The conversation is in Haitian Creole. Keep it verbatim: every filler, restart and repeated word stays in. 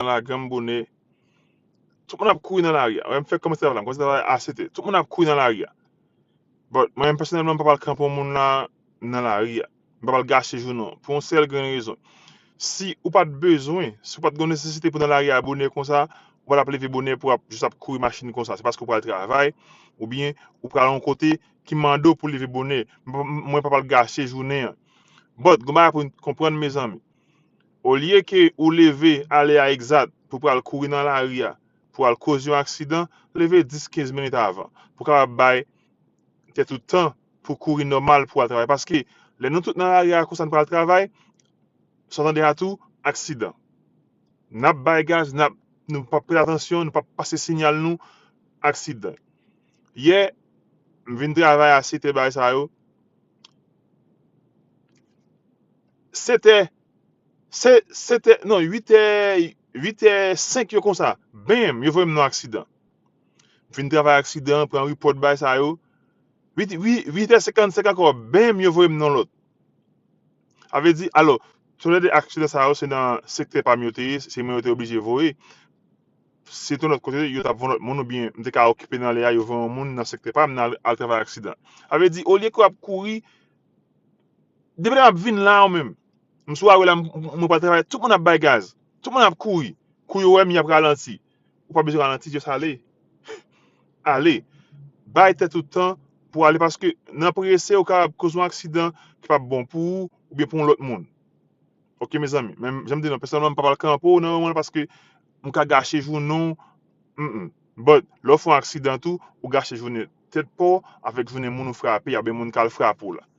nan lagranm bonè. Tout moun ap kouri nan lari a. Wè, m fèk kòmanse travay la, m kòmanse travay a sèt è. Tout moun ap kouri nan lari a. But mwen menm pèsonèlman, m pa pral kanpe yon moun la nan lari a. M pa pral gache jounen w pou yon sèl grenn rezon. Si ou pa t bezwen, si ou pa t gen nesesite pou nan lari a bonè konsa, ou pa t ap leve bonè pou ap jis ap kouri machin konsa. Se paske ou pral travay, oubyen ou pral yon kote ki mande w pou leve bonè. M pa- Mwen pa pral gache jounen an. But, gon bagay pou n konprann, mezanmi. Olye ke ou leve alè a egzat pou pral kouri nan lari a, pou al koz yon aksidan, leve dis kenz minit avan, pou kapab bay tèt ou tan pou kouri nòmal pou al travay. Paske lè nou tout nan lari a konsa n pral travay, sa w tande a tou, aksidan. N ap bay gaz, n ap, nou p ap prete atansyon, nou p ap pase siyal nou, aksidan. Yè, m vin travay a sèt è bagay sa yo. Sèt è, se, sèt è, non, uit è, uit è senk yo konsa, benm, yo voye m nan aksidan. M fin travay aksidan, pran report bagay sa yo. Uit, uit, uit è senkannsenk ankò, benm, yo voye m nan lòt. Sa vle di, alò, tout lè de aksidan sa yo, se nan sektè pa m yo te ye, se mwen yo te oblije voye. Si te yon lòt kote, yo t ap voye yon lòt moun, oubyen m te ka okipe nan lè a, yo voye yon moun nan sektè pa m nan al, al travay aksidan. Sa vle di, olye ke w ap kouri, depi lè m ap vin la, ou menm, m sou wout la, m- m- mwen pral travay, tout moun ap bay gaz, tout moun ap kouri. Kou yo wè m, y ap ralanti. Ou pa bezwen ralanti, just ale. Ale. Bay tèt ou tan pou ale, paske nan prese, ou kapab koz yon aksidan ki p ap bon pou ou, oubyen pou yon lòt moun. Ok, mezanmi. Men, jan m di nou, pèsonèlman, m pa pral kanpe w nan moman la, paske m ka gache jounen w. Mm, mm. But, lè w fè yon aksidan tou, ou gache jounen tèt pa w avèk jounen moun ou frape, oubyen moun k al frape w la.